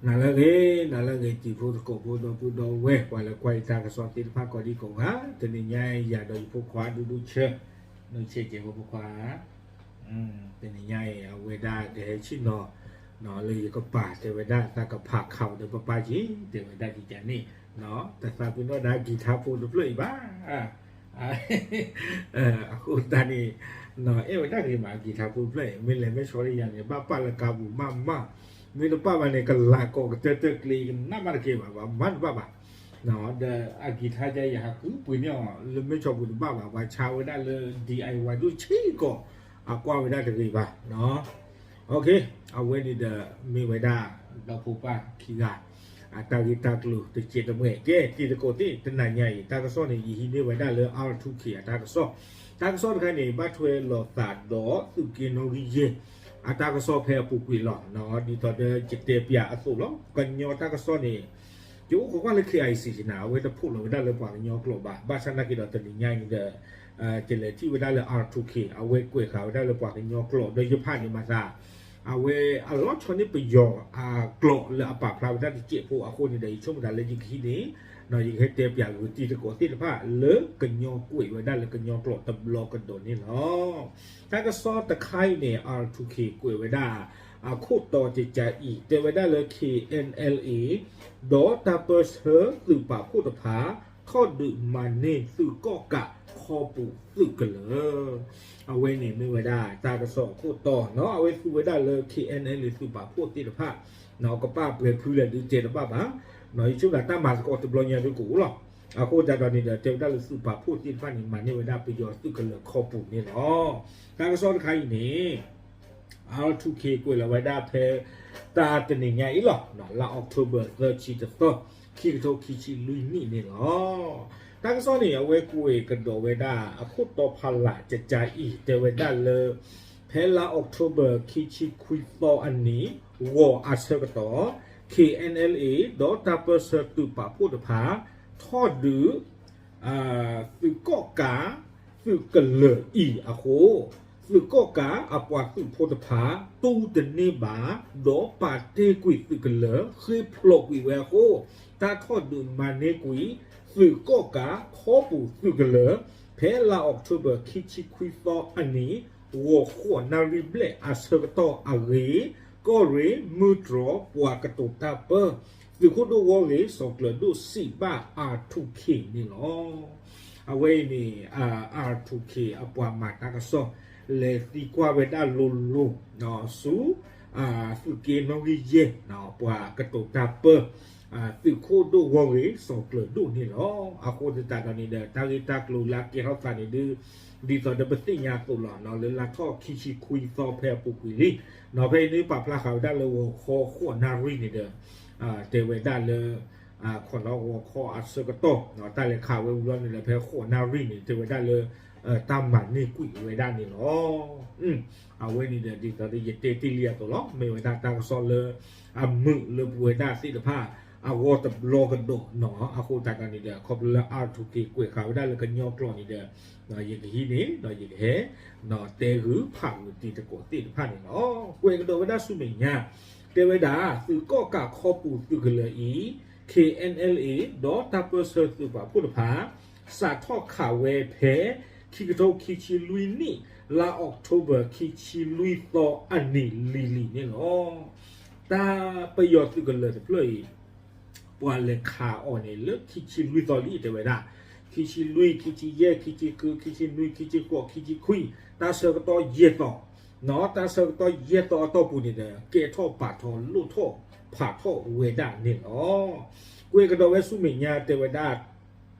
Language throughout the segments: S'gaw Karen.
နၤလၢအဂ့ၤ, နၤလၢအဂ့ၤ တံၤဖိသကိးဖိဒီပုၢ်ဒီဝဲၢ် ပှၤလၢကွၢ်ယတၢ်ကစီၣ်သ့ၣ်တဖၣ်ကိးဒံကိးဂၤ, တနံၤညါအံၤ ယၤဒီးယဖိခွါဒူဒူဆၢ, နဆဲးကဲဖိဖိခွါ, တနံၤညါအံၤ အဝဲဒၣ်ကဟဲဆ့ၣ်နီၤ လၢယကပၤ တဲဝဲဒၣ်သးကဖးခးအီၤဒီးပပၢ်က့ၤ တဲဝဲဒၣ်ဒ်န့ၣ်, တသးပ့ၤနီၣ်ဒၣ်ကံၤထါဖိတဖျၢၣ်အံၤဘၣ် အဃိသတးန့ၣ် အဲၣ်ဝဲဒၣ်ဂ့ၤမး ကံၤထါဖိတဖျၢၣ်အံၤ မ့ၢ်လဲၤမ့ၢ်ဆီတယၤန့ၣ် ဘၣ်ပာ်လၢကါပူၤမးမး, မ့ၢ်တပာ်ဘၣ်န့ၣ် ကလၤကိးကတၢၢ်တၢၢ်ကျ့ ကနၣ်မးတကဲဘၣ် ဘၣ်မၤတဘၣ်ဘၣ်, ဒီးအကံၤထါယၤ ယဟးဃုပှ့ၤန့ၢ်အီၤ လၢမ့ၢ်ဆီပူၤတဘၣ်ဘၣ် ပှၤဆါဝဲဒၣ်လၢ ဒံးအါဝါ ဒိၣ်ဆံးကီး အကွၢ်ဝဲဒၣ်တဂ့ၤဘၣ် အဝဲန့ၣ်ဒီး မ့ၢ်ဝဲဒၣ် ဒီဖိပၢ်ခံဂၤ အတၢ်ဂ့ၢ်တၢ်ကျိၤတကဲးတမှဲာ် ကဲ တံၤသကိးသ့ၣ် တနံၤညါအံၤ တၢ်ကစီၣ်န့ၣ် ယဟံးန့ၢ်ဝဲဒၣ်လၢ R two K အတၢ်ကစီၣ်, တၢ်ကစီၣ်တခါန့ၣ် ဘၣ်ထွဲလိာ်သးဒီးသုးက့နီၣ်ဂံၢ်ယဲၢ် အတၢ်ကစီၣ်ဖဲအပူၤကွံာ်လီၤ. ဒ်သိးဒီးယတဲပၠးအသိးလီၤ. ကညီတၢ်ကစီၣ်န့ၣ် ယအိၣ်ခိးကွၢ်လၢ K I C နၤ အဝဲတဖိးလီၤဝဲဒၣ်လၢပှၤကညီကျိာ်ဘၣ်, ဘၣ်ဆၣ်သနာ်က့ဒီးတနံၤညါအံၤဒီး ယလဲၤထံၣ်ဝဲဒၣ်လၢ R two K အဝဲကွဲးဃာ်ဝဲဒၣ်လၢပှၤကညီကျိာ် ဒီးယဖးန့ၣ်မၤသး အဝဲအလီၤဆီန့ၢ်ပယီၤအကျိာ်လၢအပာ်ဖျါဝဲဒၣ်တစဲးဖိအဃိန့ၣ်ဒီး ယဆိကမိၣ်သးလၢယကဟံးန့ၢ် ဒီးယကဟဲတဲပၠးဂုာ်တံၤသကိးသ့ၣ်တဖၣ်လၢကညီကွဲးဝဲဒၣ်လၢကညီကျိာ်တဘျီကဒီးန့ၣ်လီၤ. တၢ်ကစီၣ်တခါအံၤန့ၣ် R two K ကွဲးဝဲဒၣ် အခိၣ်တီကကအံၤ တဲဝဲဒၣ်လၢ K N L A ဒီးတၢ်ပၢၢ်ဆၢသုးပာ်ဖှိၣ်တဖၣ် ထီၣ်ဒုးမၤန့ၢ်သုးကီၣ်ကးခီပူၤသုးကလၢၤ အဝဲန့ၣ်မ့ၢ်ဝဲဒၣ်တၢ်ကစီၣ်အခိၣ်တီ, အဝဲသူဝဲဒၣ်လၢ K N L A သုးပာ်ဖှိၣ်သ့ၣ်တဖၣ် ကပာ်ပှဲၤဖုလဲၣ်ဒုးတဲတဘၣ်ဘၣ်, ယဆိကမိၣ်တၢ်မၤသကိးတဘျီညါဒုးကအိၣ်လီၤ. အဃိသတးဒီးန့ၣ်ဒီး တဲဝဲဒၣ်လၢသုးပာ်ဖှိၣ်သ့ၣ်တဖၣ်န့ၣ် မၤန့ၢ်ဝဲဒၣ်ပယီၤသုးကလၢၤခီပူၤန့ၣ်လီၤ. တၢ်ကစီၣ်တခါအံၤန့ၣ် R two K ကွဲးလီၤဝဲဒၣ်ဖဲ တၢ်တနံၤညါအံၤလီၤ, လါ October သၢဆံတသီ, ခံကထိခံဆံလွံၢ်နံၣ်န့ၣ်လီၤ. တၢ်ကစီၣ်န့ၣ် အဝဲကွဲးကဒီးဝဲဒၣ်အခိၣ်တီဖးလၢ်ကကအံၤ တဲဝဲဒၣ်လၢ ဖဲလါ October ခံဆံခွံသီအနံၤ ဂီၤအဆၢကတီၢ် K N L A ဒီးတၢ်ပၢၢ်ဆၢသုးပာ်ဖှိၣ်တဖၣ် ထီၣ်ဒုး သုးကီၣ်ကး သုးကလၢၤအံၤအဃိ, သုးကီၣ်ကးအပှၤသုးဖိတဖၣ် တူၢ်တန့ၢ်ဘၣ် ဒီးပာ်တ့ၢ်ကွံာ်သုးကလၢၤ ဃ့ဖျိးကွံာ်ဝဲအဃိ, တၢ်ထီၣ်ဒုးမၤန့ၢ်ကွံာ် သုးကီၣ်ကးခီပူၤသုးကလၢၤ ဖဲလါ October ခံဆံခွံသီအနံၤ ဂီၤဃိးနၣ်ရံၣ်ဘျဲၣ်အဆၢကတီၢ်အဂ့ၢ်, ကီၢ်ရ့ၣ် မုၢ်တြီၤ ပှၤကတိၤတၢ်ပၢ သုးခိၣ်ဒိၣ်ဝီဂ့ၤ စီၤကျၢၤဒိၣ် စံးဘၣ် R two K န့ၣ်လီၤ. အဝဲအံၤန့ၣ် R two K အပှၤမၤတၢ်ကစီၣ် လဲၤသံကွၢ်ဝဲဒၣ်လိၤလိၤ ဆူ သုးက့နီၣ်ဂံၢ်ယဲၢ် ပှၤကတိၤတၢ်ပၢ သုးခိၣ်ဒိၣ်ဝီဂ့ၤ စီၤကျၢၤဒိၣ်န့ၣ်လီၤ. အဃိသတးဒီးန့ၣ်ဒီး တၢ်ဂ့ၢ်တၢ်ကျိၤလၢအကဲထီၣ်သးန့ၣ်ဒုး ဒ်သိးဒီးပသ့ၣ်ညါအသိးလီၤ လၢလါထီၣ်ခံဆံခွံသီဖဲအပူၤကွံာ်လံ, ဖဲအံၤန့ၣ်ပာ်ဖျါဃာ်ဝဲဒၣ်လၢဂီၤခီဃိးနၣ်ရံၣ်န့ၣ်ဒီး တဲဝဲဒၣ်လၢ ခီၣ်နီၣ်ဂီၤခီအဆၢကတီၢ် တၢ်လဲၤခးဝဲဝံၤလီၤန့ၣ်ဒီး ဖဲဃိးနၣ်ရံၣ်န့ၣ် တဲဝဲဒၣ်လၢ တၢ်မၤန့ၢ်ကွံာ်ဝဲဒၣ်န့ၣ်လီၤ. အဝဲန့ၣ်ဒီး ဒ်သိးဒီးယတဲတ့ၢ်လံအသိးလီၤ မ့ၢ်ဝဲဒၣ်တၢ်ကစီၣ်လၢ အမုာ်လၢပဝဲဒၣ်သ့ၣ်တဖၣ် အဂီၢ်တဘျီကဒီးနီၤ အဃိသတးဒီးန့ၣ်ဒီး ခီဖျိလၢ R two K ကွဲးဃာ်ဝဲဒၣ်လၢကညီကျိာ်န့ၣ်ဒီး ယကဟံးန့ၢ် ဒီးယကဟဲ တဲဂုာ်ဖးဂုာ်တံၤသကိးသ့ၣ်တဖၣ်န့ၣ်လီၤ. ကွဲးကဒီးဝဲဒၣ်ဆူမဲာ်ညါ တဲဝဲဒၣ် သုးကီၣ်ကးခီပူၤသုးကလၢၤအံၤ K N L A ဒီးတၢ်ပၢၢ်ဆၢသုးပာ်ဖှိၣ်တဖၣ် စးထီၣ်ခးဝဲဖဲ ခံကထိခံဆံလွံၢ်နံၣ် လါအီးကထိဘၢၣ် ခံဆံလွံၢ်သီအနံၤလံၤလံၤန့ၣ်လီၤ. တၢ်ပယီၤသုးကလၢၤတဖျၢၣ်အံၤ ပှၤလဲၤခးအီၤန့ၣ်လၢခံဆံလွံၢ်သီလံ တဲဝဲဒၣ် ခံဆံလွံၢ် ခံဆံယဲၢ် ခံဆံဃု ခံဆံနွံ ခံဆံဃိး ခံဆံခွံ တၢ်ဆၢကတီၢ်ယဲၢ်သီ တၢ်ဆၢကတီၢ်ယဲၢ်သီအတီၢ်ပူၤန့ၣ်ဒီး ကဲထီၣ်ပာ်ထီၣ်လိၣ်ထီၣ်ဖးထီၣ်ဝဲဒၣ်န့ၣ်လီၤ. ကွဲးကဒီးဝဲဆူမဲာ်ညါတဲဝဲဒၣ်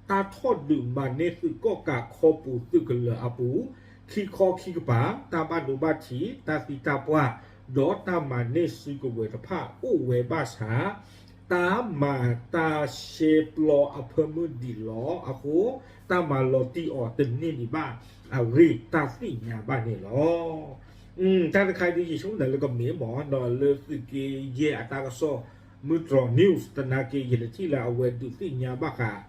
တၢ်ထီၣ်ဒုးမၤန့ၢ်သုးကီၣ်ကးခီပူၤသုးကလၢၤအပူၤ ခံခီခံကပၤ တၢ်ဘၣ်ဒိဘၣ်ထံး တၢ်သံတၢ်ပှၢ် ဒီးတၢ်မၤန့ၢ်စုကဝဲၤတဖၣ်အိၣ်ဝဲဘၣ်ဆၣ် တၢ်မၤတၢ်ရှဲပျီအဖၢမုၢ်ဒံးလီၤအဃိ တၢ်မၤလီၤတံၢ်အီၤတန့ၢ်ဒံးဘၣ်အဂ့ၢ် တၢ်သ့ၣ်ညါဘၣ်န့ၣ်လီၤ. တၢ်တခါဒ်ယဆိကမိၣ်လၢကမ့ၢ်မ့ၢ်ဒီးလၢသုးက့ယဲၢ်အတၢ်ကစီၣ် မုၢ်တြီၤ news သနာ်က့ ယတထံၣ်လၢအဝဲဒုးသ့ၣ်ညါဘၣ်ဃး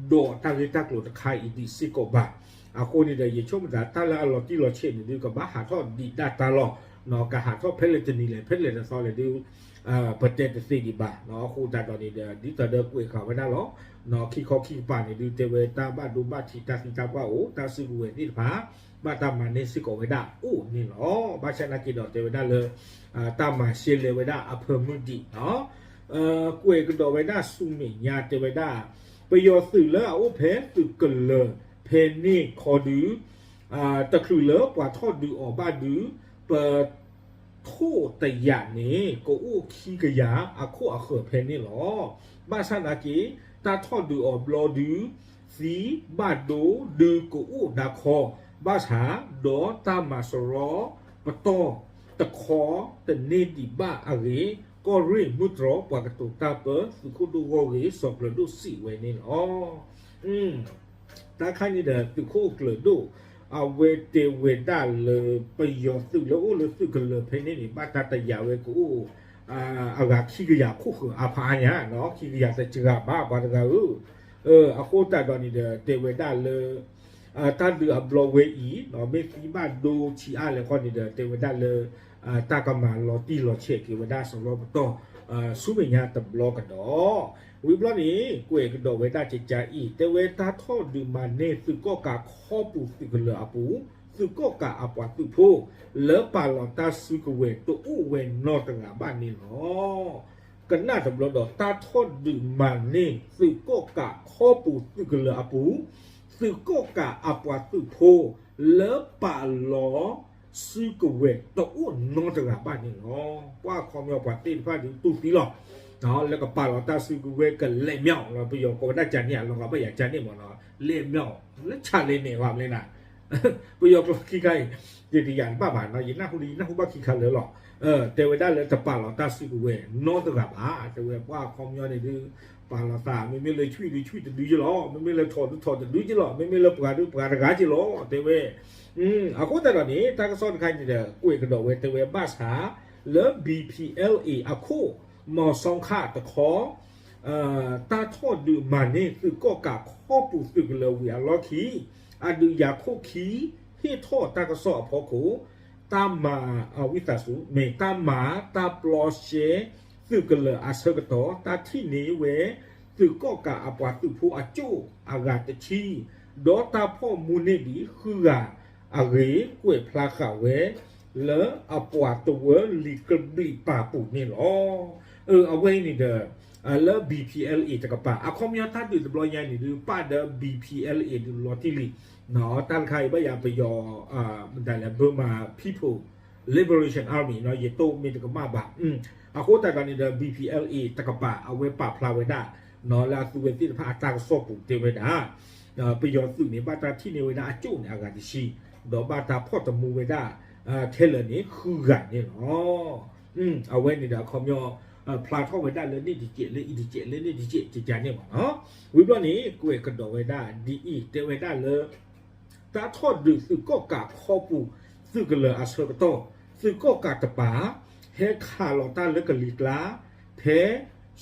ဒီးတၢ်ဂ့ၢ်တၢ်ကျိၤတခါအံၤဒံးစ့ၢ်ကီးဘၣ်. အဃိန့ၣ်ဒီး ယဆိကမိၣ်သးတၢ်လၢအလီၤတံၢ်လီၤဆဲးန့ၣ်ဒုးကဘၣ်ဟးထီၣ်ဒံးဒၣ်တၢ်လီၤ. ကဟးထီၣ်ဖဲလဲၣ်တနံၤလဲၣ် ဖဲလဲၣ်တသီလဲၣ်ဒုး ပတဲတသ့ဒံးဘၣ်. အဃိသတးဒီးန့ၣ်ဒီး ဒ်သိးဒီးကွဲးဃာ်ဝဲဒၣ်လီၤ. ခံခီခံကပၤန့ၣ်ဒုးတဲဝဲတၢ်ဘၣ်ဒိဘၣ်ထံးတၢ်သံတၢ်ပှၢ်အိၣ် တၢ်စုကဝဲၤသ့ၣ်တဖၣ် ဘၣ်တၢ်မၤန့ၢ်စ့ၢ်ကီးဝဲဒၣ်အိၣ်န့ၣ်လီၤ. ဘၣ်ဆၣ်သနာ်က့ဒီးတဲဝဲဒၣ်လၢ တၢ်မၤရှဲလဲၤဝဲဒၣ်အဖၢမုၢ်ဒံး ကွဲးကဒီးဝဲဒၣ်ဆူမဲာ်ညါတဲဝဲဒၣ် ပယီၤသုးလၢအအိၣ်ဖဲသုးကလၢၤဖဲန့ၣ်ခီဒုး တချုးလၢပှၤထီၣ်ဒုးအီၤဘၣ်ဒုး ပ ထိၣ်တယာ်န့ၣ် ကအိၣ်ခံကယၤအခိၣ်အဃၢၤဖဲန့ၣ်လီၤ. ဘၣ်ဆၣ်သနာ်က့ တၢ်ထီၣ်ဒုးအီၤဘျီဒုး သံဘၣ်ဒိဒုးကအိၣ်ဒါခီ ဘၣ်ဆၣ် ဒီးတၢ်မၤစရီပတီၢ်တခီတန့ၢ်ဒံးဘၣ်အဂ့ၢ် ကီၢ်ရ့ၣ်မုၢ်တြီၤ ပှၤကတိၤတၢ်ပၢ သုးခိၣ်ဒိၣ်ဂီၢ်ဂ့ၢ် စီၤကျၢၤဒိၣ်စံးဝဲန့ၣ်လီၤ. တၢ်ခါန့ၣ်ဒီး သုးခိၣ်ကျၢၤဒိၣ် အဝဲတဲဝဲဒၣ်လၢ ပယီၤသုးလၢအိၣ်လၢသုးကလၢၤဖဲန့ၣ်န့ၣ် ဘၣ်တၢ်တယာ်ဝဲကအိၣ် အဂၤခံကယၤခိၣ်ဃၢၤအါဖးအါညါ ခံကယၤတစှၤဘၣ် ပှၤတဂၤဧၢ အဃိသတးဒီးန့ၣ်ဒီး တဲဝဲဒၣ်လၢ တၢ်ဒုးအဘျီဝဲအံၤ မ့ၢ်သံဘၣ်ဒိဆံးအါလဲၣ်ဃီန့ၣ်ဒီး တဲဝဲဒၣ်လၢ တၢ်ကမၤလီၤတံၢ်လီၤဆဲးက့ၤဝဲဒၣ်စရီပတီၢ် ဆူမဲာ်ညါတဘျီကဒီး ဝံၤဘျီန့ၣ် ကွဲးကဒီးဝဲဒၣ်ကကါအံၤ တဲဝဲတၢ်ထီၣ်ဒုးမၤန့ၢ်သုးကီၣ်ကးခီပူၤသုးကလၢၤအပူၤ သုးကီၣ်ကးအပှၤသုးဖိ လၢပာ်လီၤတၢ်စုကဝဲၤတအိၣ်ဝဲနီတဂၤဘၣ်န့ၣ်လီၤ. ကနၣ်တဘျီဒီး တၢ်ထီၣ်ဒုးမၤန့ၢ်သုးကီၣ်ကးခီပူၤသုးကလၢၤအပူၤ သုးကီၣ်ကးအပှၤသုးဖိ လၢပာ်လီၤစုကဝဲၤတအိၣ်နီတဂၤဘၣ်န့ၣ်လီၤ. ပှၤခီပညီပှၤသ့ၣ်တဖၣ်ဒုးတူၢ်သံလီၤ လၢကပာ်လီၤတၢ်စုကဝဲၤကလဲၤမၠီၣ် ပယီၤကိးဝဲဒၣ်ကန့ၣ် အလီၤဂာ်ဘၣ်ယၤကန့ၣ်မ့ၢ်နီၤ လဲၤမၠီၣ် လၢဆၣ်လဲၤန့ၣ်ဝဲမ့ၢ်နၤ ပယီၤကျိာ်ခံခါအံၤ ယတယာ်တဘၣ်ဘၣ်နီၤ ယနၢ်ဟူဒီး ယနၢ်ဟူဘၣ်ခံခါလၢာ်လီၤ. တဲဝဲဒၣ်လၢတပာ်လီၤတၢ်စုကဝဲၤနီတဂၤဘၣ် တဲဝဲပှၤခီပညီန့ၣ်ဒုး ပာ်လီၤသး မ့မ့ၢ်လၢဆွံၣ်ဒုးဆွံၣ်တဒုယ့လီၤ မ့မ့ၢ်လၢထိၣ်ဒုးထိၣ်တဒုယ့လီၤ မ့မ့ၢ်လၢပှၤဒုးပှၤတဂၤယ့လီၤ တဲဝဲ အဃိသတးဒီးန့ၣ် တၢ်ကစီၣ်တခါန့ၣ်ဒီး ကွဲးကဒီးဝဲတဲဝဲဘၣ်ဆၣ် လၢ ဘံၣ်ပံၣ်အဲလ်အ့ အခိၣ် မီၤစီခၣ်တခီ တၢ်ထီၣ်ဒုးမၤန့ၢ်သုးကီၣ်ကးခီပူၤသုးကလၢၤဝံၤအလီၢ်ခံ အဒုးယၤခိၣ်ခံ ဟ့ၣ်ထီၣ်တၢ်ကစီၣ်အဖီခိၣ် တၢ်မၤ ဝံသးစူၤ မ့ၢ်တၢ်မၤတၢ်ပျီရှဲ သုးကလၢၤအဆၢကတီၢ် တၢ်ထံၣ်န့ၢ်ဝဲ သုးကီၣ်ကးအပှၤသုးဖိအကၠိၣ်အဂၤတဆံ ဒီးတၢ်ဖီၣ်မူန့ၢ်ဒံးဃုဂၤအဂ့ၢ် ကွဲးဖျါဃာ်ဝဲ လၢအပှၤတဝၢလံာ်ကဘျံးပၤပူၤန့ၣ်လီၤ. အဝဲအံၤန့ၣ်ဒီး လၢ ဘံၣ်ပံၣ်အဲလ်အ့ တကပၤ အခီပညီတၢ်ဒုးတဘျီညါန့ၣ်ဒုး ပာ်ဒီး ဘံၣ်ပံၣ်အဲလ်အ့ ဒုးလီၤတံၢ်လံ တၢ်တခါအံၤဘၣ်ယၤပယီၤ မတၤလဲၣ် Burma People Liberation Army ယတိၢ်မ့ၢ်တကမၣ်ဘၣ် အဃိသတးဒီးန့ၣ်ဒီး ဘံၣ်ပံၣ်အဲလ်အ့ တကပၤ အဝဲပာ်ဖျါဝဲဒၣ် လၢအသုဝဲသ့ၣ်တဖၣ်အတၢ်ကစီၣ်ပူၤတဲဝဲဒၣ် ပယီၤသုးန့ၣ် ဘၣ်တၢ်ထံၣ်န့ၢ်ဝဲဒၣ်အကၠိၣ်န့ၣ်အဂၤတဆံ ဒီးဘၣ်တၢ်ဖီၣ်တမူဝဲဒၣ် ထဲလၢာ်န့ၣ် ဃုဂၤန့ၣ်လီၤ. အဝဲန့ၣ်ဒီးအခီပညီ ဖျါထီၣ်ဝဲဒၣ်လၢန့ၣ်တစဲး လၢအံၤတစဲး လၢန့ၣ်တစဲး ကကန့ၣ်မ့ၢ်နီၤ. ဝံၤဘျီန့ၣ် ကွဲးကဒီးဝဲဒၣ်ဒ်အံၤ တဲဝဲဒၣ်လၢ တၢ်ထီၣ်ဒုးသုးကီၣ်ကးခီပူၤသုးကလၢၤအဆၢကတီၢ် သုးကီၣ်ကးတပၤ ဟဲခးလီၤတၢ်လၢကလံၤကျါ ဖဲ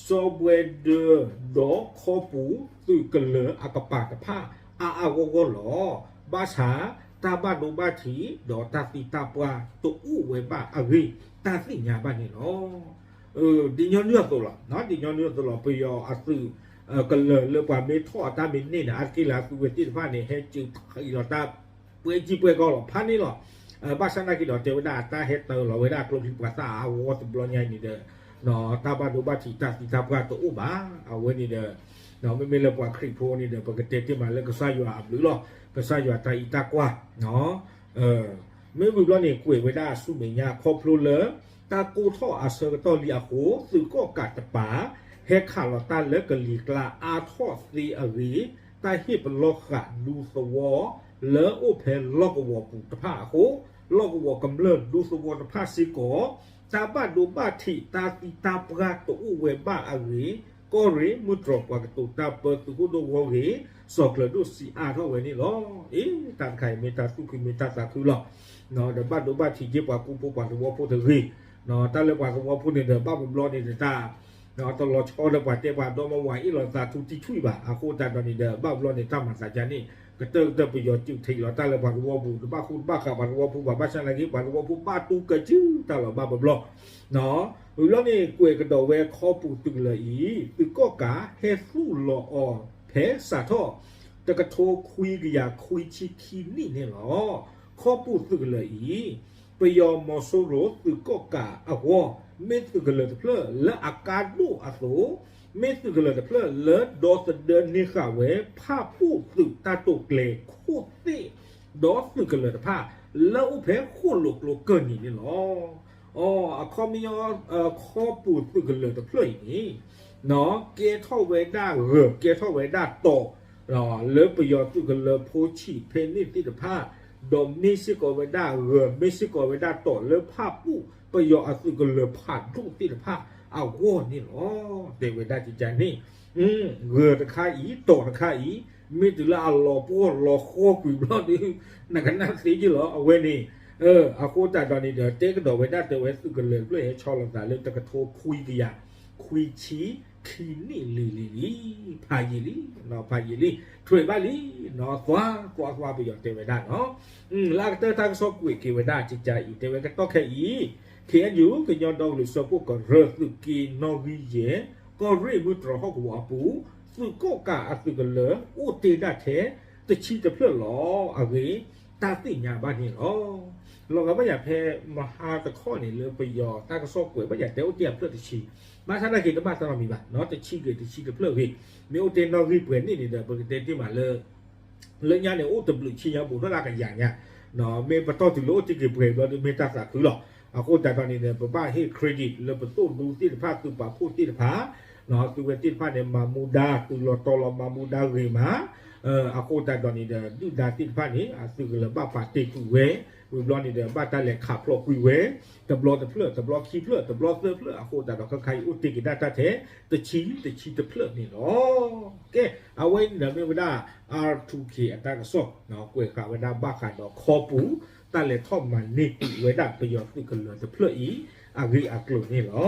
စီၤဘှဲဒၢ ဒီးခီပူၤသုးကလၢၤအကပၤတဖၣ် အါအါဂီၢ်ဂီၢ်လီၤ. ဘၣ်ဆၣ် တၢ်ဘၣ်ဒိဘၣ်ထံး ဒီးတၢ်သံတၢ်ပှၢ်တအိၣ်ဝဲဘၣ်အဂ့ၢ် တၢ်သ့ၣ်ညါဘၣ်န့ၣ်လီၤ. ဒ်ညီနုၢ်အသိးလီၤ, ဒ်ညီနုၢ်အသိးလီၤ ပယီၤအသုး ကလၢၤလၢပှၤမ့ၢ်ထီၣ်အတၢ်မ့ၢ်န့ၢ်န့ၣ် အါတက့ၢ်လၢအသုဝဲသ့ၣ်တဖၣ်န့ၣ် ဟဲစၢၤဖံးလီၤတၢ် ပှဲၤကံပှဲၤကီလီၤဖးန့ၣ်လီၤ. ဘၣ်ဆၣ်သနာ်က့ဒီး တဲဝဲဒၣ်အတၢ်ဟဲတၢလီၤဝဲဒၣ်ကျိချံမျိာ်သၣ်အါဂီၢ်တဘျီညါအံၤန့ၣ်ဒီး တၢ်ဘၣ်ဒိဘၣ်ထံးတၢ်သံတၢ်ပှၢ်တအိၣ်ဘၣ်. အဝဲန့ၣ်ဒီး မ့မ့ၢ်လၢပှၤခရံာ်ဖိန့ၣ်ဒီး ပကတဲတ့ၢ်မးလၢကစၢ်ယွၤအဘျုးလီၤ. ကစၢ်ယွၤတၢ်အံးတၢ်ကွၢ် မ့ၢ်ဝံၤဘျီန့ၣ် ကွဲးဝဲဒၣ်ဆူမဲာ်ညါခီဖျိလၢ တၢ်ကိးထီၣ်အဆၢကတီၢ်လံအဃိ သုးကီၣ်ကးတပၤ ဟဲခးလီၤတၢ်လၢကလံၤကျါအါထီၣ်သ့အဂ့ၢ် တၢ်ဟ့ၣ်ပလီၢ်ဃာ်ဒူသဝီ လၢအိၣ်ဖဲလီၢ်ကဝီၤပူၤတဖၣ်အဃိ လီၢ်ကဝီၤကမျၢၢ်ဒူသဝီတဖၣ်စ့ၢ်ကီး တၢ်ဘၣ်ဒိဘၣ်ထံးတၢ်သံတၢ်ပှၢ်တအိၣ်ဝဲဘၣ်အဂ့ၢ် ကီၢ်ရ့ၣ်မုၢ်တြီၤပှၤကတိၤတၢ်ပၢသုးခိၣ်ဒိၣ်ဂီၢ်ဂ့ၢ် စီၤကျၢၤဒိၣ်စံးအါထီၣ်ဝဲန့ၣ်လီၤ. အ့ တၢ်တခါအံၤမ့ၢ်တၢ်သူၣ်ခုမ့ၢ်တၢ်သးခုလီၤ. ဒီးဘၣ်ဒိဘၣ်ထံးက့ၤပှၤကူဖိပှၤသဝီဖိတဂ့ၤ. တၢ်လၢပှၤသဝီဖိန့ၣ်ဒီး ဘၣ်ပဘျီန့ၣ်ဒီးတၢ် တလီၤဆီဒီးပှၤတဲပှၤဒီမါဝၤအ့ၣ်လိာ်သးထူတံၢ်ထွံၣ်ဘၣ်. အဃိသတးဒီးန့ၣ်ဒီး ဘၣ်ဘျီန့ၣ် တၢ်မၤသးဒ်န့ၣ် ကတၢၢ်ကတၢၢ်ပယီၤစုးထံးလီၤတၢ်လၢပှၤသဝီပူၤ တဘၣ်ဃူတဘၣ်ဃးပှၤသဝီဖိဘၣ် ဘၣ်ဆၣ်သနာ်က့ ပှၤသဝီဖိဘၣ်တူၢ်ကစုတၢ်လီၤဘၣ်ဘျီဘျီ. ဝံၤဘျီန့ၣ် ကွဲးကဒီးဝဲခီပူၤသုးကလၢၤအံၤ သုးကီၣ်ကးဟဲသူၣ်လီၤအီၤဖဲစးထီၣ် တကထိခွံကယၤခွံဆံခံနံၣ်န့ၣ်လီၤ. ခီပူၤသုးကလၢၤအံၤ ပယီၤမီၤစိရိၤသုးကီၣ်ကးအဂီၢ် မ့ၢ်သုးကလၢၤတဖျၢၣ်လၢအကါဒိၣ်အသိး မ့ၢ်သုးကလၢၤတဖျၢၣ်လၢဒီသဒၢန့ၢ်ဃာ်ဝဲ ဖၣ်ပူၣ်သုးတၢ်တိာ်ကျဲၤခိၣ်သ့ၣ် ဒီးသုးကလၢၤတဖၣ် လၢအိၣ်ဖဲဃိၣ်လိာ်ကျိကၢၢ်နံၤန့ၣ်လီၤ. အီ အခီပညီ ခီပူၤသုးကလၢၤတဖျၢၣ်အံၤန့ၣ် ကဲထီၣ်ဝဲဒၣ်ဂၢၤ ကဲထီၣ်ဝဲဒၣ်တီၤ လၢပယီၤသုးကလၢၤဖိဆံးဖဲန့ၣ်သ့ၣ်တဖၣ် ဒီးမ့ၢ်စ့ၢ်ကီးဝဲဒၣ်ဂၢၤ မ့ၢ်စ့ၢ်ကီးဝဲဒၣ်တီၤလၢဖၣ်ပူၣ်ပယီၤအသုးကလၢၤဖးဒိၣ်သ့ၣ်တဖၣ်အဂီၢ်န့ၣ်လီၤ. တဲဝဲဒၣ်ကကန့ၣ် ဂၢၤတခါအံၤ တီၤတခါအံၤ မ့ၢ်တုၤလၢအလီၤပှီၢ်လီၤဃီကွံာ်ဘျီဒီး နကနၣ်သ့က့လီၤ အဝဲန့ၣ် အဃိသတးဒီးန့ၣ်ဒီး တဲကဒီးဝဲဒၣ်တဲဝဲသုးကလၢၤတဖျၢၣ်ဟဲဆီလီၤသးလၢတကထိခွံကယၤ ခွံဆံခံနံၣ်လံၤလံၤလံၤ ဖးယံာ်လံ ဖးယံာ်လံ ထွဲးဘၣ်လံ နီၢ်သွါသွါသွါပယီၤတဲဝဲဒၣ်နီၤ လၢအကတၢၢ်တၢ်ကစီၣ်ကွဲးက့ၤဝဲဒၣ်ကကအံၤ တဲဝဲကတီၢ်ခဲအံၤ ခ့ၣ်အဲၣ်ယူၣ် ကညီဒီကလုာ်စၢဖှိၣ်ကရၢ သုးက့နီၣ်ဂံၢ်ယဲၢ် ကီၢ်ရ့ၣ်မုၢ်တြီၤဟီၣ်ကဝီၤအပူၤ သုးကီၣ်ကးအသုးကလၢၤ အိၣ်တ့ၢ်ဒၣ်ထဲတဆံတဖျၢၣ်လီၤအဂ့ၢ် တၢ်သ့ၣ်ညါဘၣ်န့ၣ်လီၤ. လီၤဂာ်ဘၣ်ယၤဖဲမဟါတခီန့ၣ် လၢပယီၤတၢ်ကစီၣ်ကွဲးဘၣ်ယၤတဲအိၣ်တ့ၢ်အဖျၢၣ်တဆံ ဘၣ်ဆၣ်သနာ်က့တဘၣ်တၢ်နီတမံၤဘၣ်နီၤ တဆံဂ့ၤတဆံတဖျၢၣ်ဂ့ၤ မ့ၢ်အိၣ်တ့ၢ်နီၣ်ဂံၢ်ပှဲၤန့ၣ်န့ၣ်ဒီး ပကတဲတ့ၢ်မးလၢ လၢညါန့ၣ် အိၣ်တဘျုးဆံညါဘူးထီၣ်လၢကယၤညါ မ့ၢ်ပတီၢ်တုၤလၢအိၣ်တ့ၢ်က့ၤပှဲၤဘျီဒီးမ့ၢ်တၢ်သးခုလီၤ. အဃိသတးဒီးန့ၣ်ဒီး ပဘၣ်ဟ့ၣ် credit လၢပသိၣ်ဒူသ့ၣ်တဖၣ် သုးပာ်ဖှိၣ်သ့ၣ်တဖၣ် သုဝဲသ့ၣ်တဖၣ်န့ၣ် မၤမူဒါ သုးလီၤတီၤလီၤမၤမူဒါဂ့ၤမး အဃိသတးဒီးန့ၣ်ဒီး ဒုၣ်ဒါသ့ၣ်တဖၣ်န့ၣ် အသုးကလၢၤဘၣ်ပာ်တ့ၢ်ကွံာ်ဝဲ ဝံၤဘျီန့ၣ်ဒီး ဘၣ်တၢ်လဲၤခးဖျိးကွံာ်ဝဲ တဘျီတဖျၢၣ် တဘျီခံဖျၢၣ် တဘျီသၢဖျၢၣ် အဃိသတးဒီး ခဲခါအံၤအိၣ်တ့ၢ်က့ၤဒၣ်တၢ်ထဲ တဆံ တဆံတဖျၢၣ်န့ၣ်လီၤ. ကဲ အဝဲန့ၣ်ဒီးမ့ၢ်ဝဲဒၣ် R two K အတၢ်ကစီၣ် ကွဲးဃာ်ဝဲဒၣ်ဘၣ်ဃးဒီးခီပူၤ တၢ်လဲၤထီၣ်မၤန့ၢ်ကွံာ်ဝဲဒၣ်ပယီၤသုးကလၢၤတဖျၢၣ်အံၤ အဂ့ၢ်အကျိၤန့ၣ်လီၤ.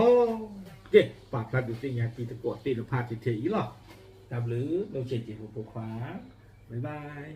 ကဲ ပာ်ဖျါဒုးသ့ၣ်ညါတံၤသကိးသ့ၣ်တဖၣ်ထဲထဲအံၤလီၤ. တၢ်ဘျုး နီၢ်ဆဲးက့ၤဖိဖိခွါ bye bye